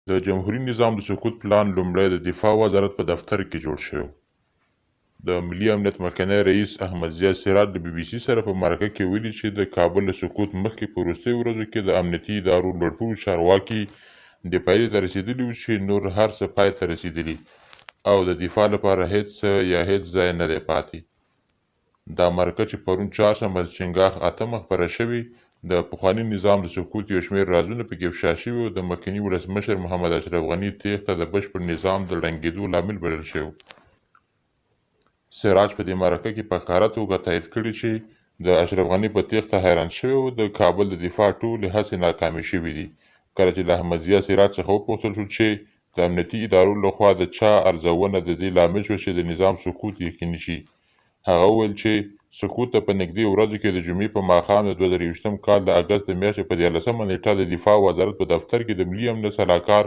د جمهوري نظام د سقوط پلان لومړی د دفاع وزارت په دفتر کې جوړ شوی و. د ملي امنیت مخکنی رئیس احمد ضیا سراج له بي بي سي سره په مرکه کې ویلي چې د کابل له سقوط مخکې په وروستیو ورځو کې د امنیتي ادارو لوړپوړي چارواکي دې پایلې ته رسېدلي وو چې نور هر څه پای ته رسېدلي او د دفاع لپاره هېڅ څه یا هېڅ ځای نه دی پاتې. دا مرکه چې پرون چهارشنبه د چنګاښ اتمه خپره شوې، د پخواني نظام د سقوط یو شمېر رازونه پکې افشا شوي او د مخکني ولسمشر محمد اشرف غني تېښته د بشپړ نظام د ړنګېدو لامل بلل شوی. سراج په دې مرکه کې په ښکاره توګه تایید کړې چې د اشرف غني په تېښته حیران شوی او د کابل د دفاع ټولې هڅې ناکامې شوې دي. کله چې له احمد ضیا سراج څخه وپوښتل شول چې د امنیتي ادارو له خوا د چا ارزونه د دې لامل شوه چې د نظام سقوط یقیني شي، هغه وویل چې سقوط ته په نږدې ورځو کې د جمعې په ماښام د 2021 کال د اګست د میاشتې په 13مه نېټه د دفاع وزارت په دفتر کې د ملي امنیت سلاکار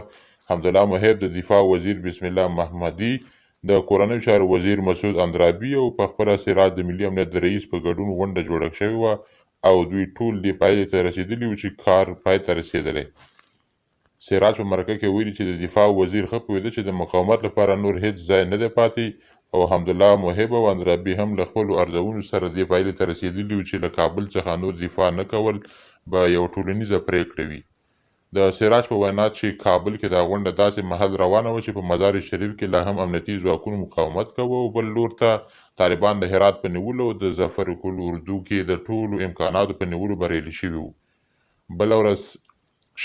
حمدالله محب، د دفاع وزیر بسم الله محمدي، د کورنیو چارو وزیر مسعود اندرابي او په خپله سراج د ملي امنیت د رئیس په ګډون غونډه جوړه شوې وه او دوی ټول دې پایلې ته رسېدلي وو چې کار پای ته رسېدلی. سراج په مرکه کې ویلي چې د دفاع وزیر ښه پوهېده چې د مقاومت لپاره نور هېڅ ځای نه دی پاتې او حمدالله محب او اندرابي هم له خپلو ارزونو سره دې پایلې ته رسېدلي وو چې له کابل څخه نور دفاع نه کول به یوه ټولنیزه پرېکړه وي. د سراج په وینا چې کابل کې دا غونډه داسې مهال روانه وه چې په مزار شریف کې لا هم امنیتي ځواکونو مقاومت کاوه او بل لور ته طالبان د هرات په نیولو او د ظفر قول اردو کې د ټولو امکاناتو په نیولو بریالي شوي وو. بله ورځ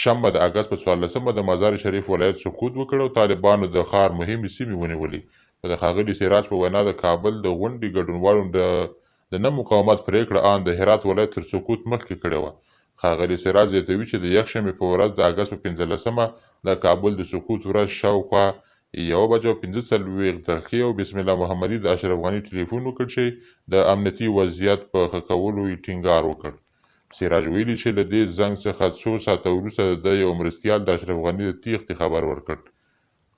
شنبه د اګست په 14مه د مزار شریف ولایت سقوط وکړ او طالبانو د ښار مهمې سیمې ونیولې. خو د ښاغلي سراج په وینا د کابل د غونډې ګډونوالو د نه مقاومت پرېکړه آن د هرات ولایت تر سقوط مخکې کړې وه. ښاغلی سراج زیاتوي چې د یکشنبې په ورځ د اګست په 15مه د کابل د سقوط ورځ شاوخوا 1:45 او بسم الله محمدي د اشرف غني ټلیفون وکړ چې د امنیتي وضعیت په ښه کولو یې ټینګار وکړ. سراج ویلي چې له دې زنګ څخه څو ساعته وروسته د ده یو مرستیال د اشرف غني د تېښتې خبر ورکړ.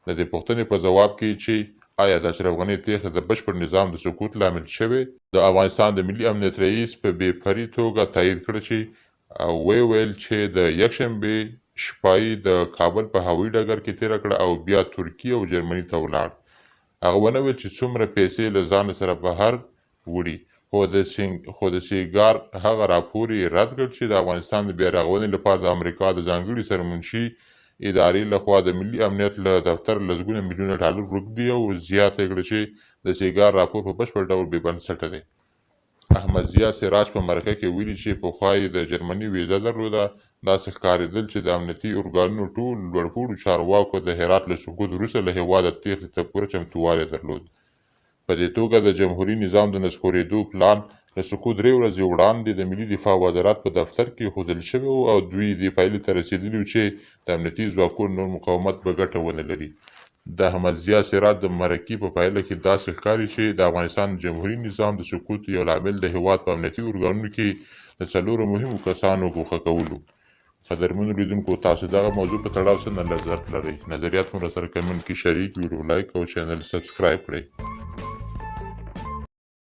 د دې پوښتنې په ځواب کې چې آیا د اشرف غني تېښته د بشپړ نظام د سقوط لامل شوې، د افغانستان د ملي امنیت رئیس په بې پرې توګه تایید کړه چې او ویې ویل چې د یکشنبې شپه یې د کابل په هوایي ډګر کې تېره کړه او بیا ترکیې او جرمني ته ولاړ. هغه ونه ویل چې څومره پیسې له ځانه سره بهر وړي، خو د سیګار هغه راپور یې رد کړ چې د افغانستان د بیا رغونې لپاره د امریکا د ځانګړي سرمنشي ادارې لخوا د ملي امنیت له دفتره لسګونه میلیونه ډالر ورک دي او زیاته یې کړه چې د سیګار راپور په بشپړ ډول بې بنسټه دی. احمد ضیا سراج په مرکه کې ویلي چې پخوا یې د جرمني ویزه درلوده، داسې ښکارېدل چې د امنیتي ارګانونو ټولو لوړپوړو چارواکو د هرات له سقوط وروسته له هېواده تېښتې ته پوره چمتووالی درلود. په دې توګه د جمهوري نظام د نسکورېدو پلان له سقوط 3 ورځې وړاندې د ملي دفاع وزارت په دفتر کې ښودل شوی و او دوی دې پایلې ته رسېدلي وو چې د امنیتي ځواکونو نور مقاومت به ګټه ونه لري. د احمد ضیا سراج د مرکې په پایله کې داسې ښکاري چې د افغانستان د جمهوري نظام د سقوط یو لامل د هېواد په امنیتي ارګانونو کې د 4 مهمو کسانو ګوښه کول وو. قدرمنو لیدونکو، تاسو دغه موضوع په تړاو څه نظر لرئ؟ نظریات مو راسره کمنټ کې شریک، ویډیو لایک او چینل سبسکرایب کړئ.